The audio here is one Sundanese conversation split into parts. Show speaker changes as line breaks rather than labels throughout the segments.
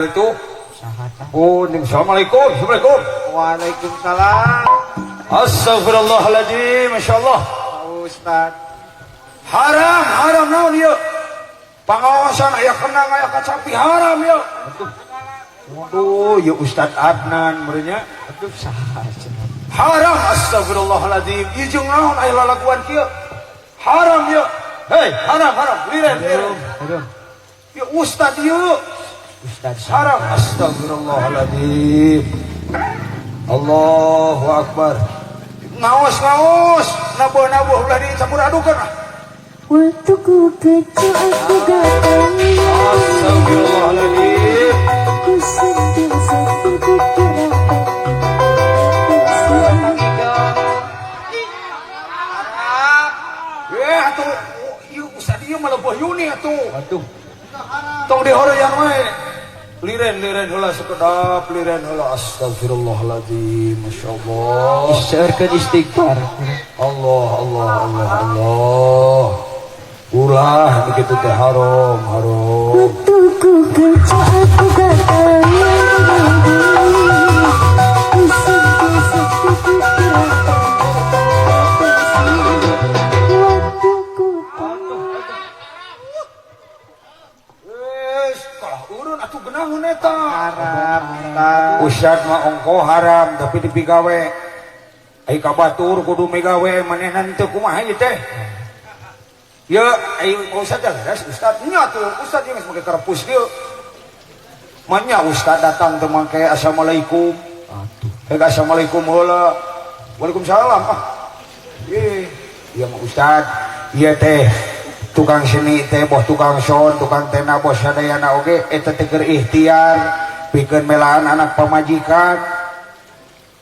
Itu. Oh, assalamualaikum, assalamualaikum.
Waalaikumsalam.
Astagfirullahaladzim, masya Allah.
Pak Ustad.
Haram, haram naon ieu? Pangaosan aya kendang, aya kacapi, haram ieu. Waduh, ya Ustad Adnan meureun nya.
Aduh, saha cenah.
Haram, astagfirullahaladzim. Ieu jeung naon aya lalaguan kieu? Haram ieu. Hei, haram, haram. Liren, liren.
Aduh.
Ya Ustad ieu.
Ustad.
Haram, astagfirullahaladzim. Allahu akbar. Ngaos ngaos, nabuh nabuh ulah dicampur adukan ah.
Waktu ku kecil aku datang.
Astagfirullahaladzim.
Ku sentil sentil pikiran.
Eh atuh, ieu Ustad ieu mah leuwih yuni atuh.
Aduh.
Tong dihoroyan wae. Liren liren heula sekedap, liren heula, astagfirullahaladzim, masyaallah.
Seueurkeun istighfar.
Allah Allah Allah Allah. Ulah begitu teh, haram haram.
Waktu ku kecil aku datang. Ku sentil sentil pikiran. Waktu ku
Wes, kalah urun atuh geunaheun eta.
Haram, Ustad.
Ustad mah ongko haram tapi dipigawe. Ai ka batur kudu migawe, manehna teu kumaha ieu teh. Ya, ai Ustad teh leres Ustad nya tuh, Ustad ieu geus make karepus kieu. Manya Ustad datang teu make assalamualaikum.
Aduh.
Eh, assalamualaikum heula. Waalaikumsalam ah. Ih, ieu mah Ustad, ieu teh tukang seni teh, boh tukang sound, tukang tenda, boh sadayana oge eta teh keur ikhtiar pikeun melaan anak pamajikan.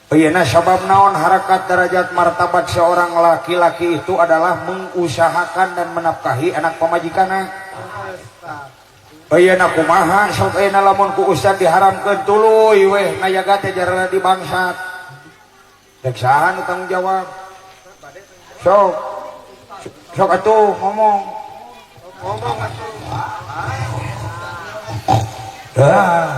Ayeuna sabab naon, harakat derajat martabat seorang laki-laki itu adalah mengusahakan dan menafkahi anak pamajikanna. Ayeuna kumaha sok ayeuna lamun ku Ustad diharamkeun, tuluy weh nayaga teh jarana di bangsat. Rek saha nu tanggung jawab? Sok. Sok atuh ngomong.
Ngomong atuh.
Ah.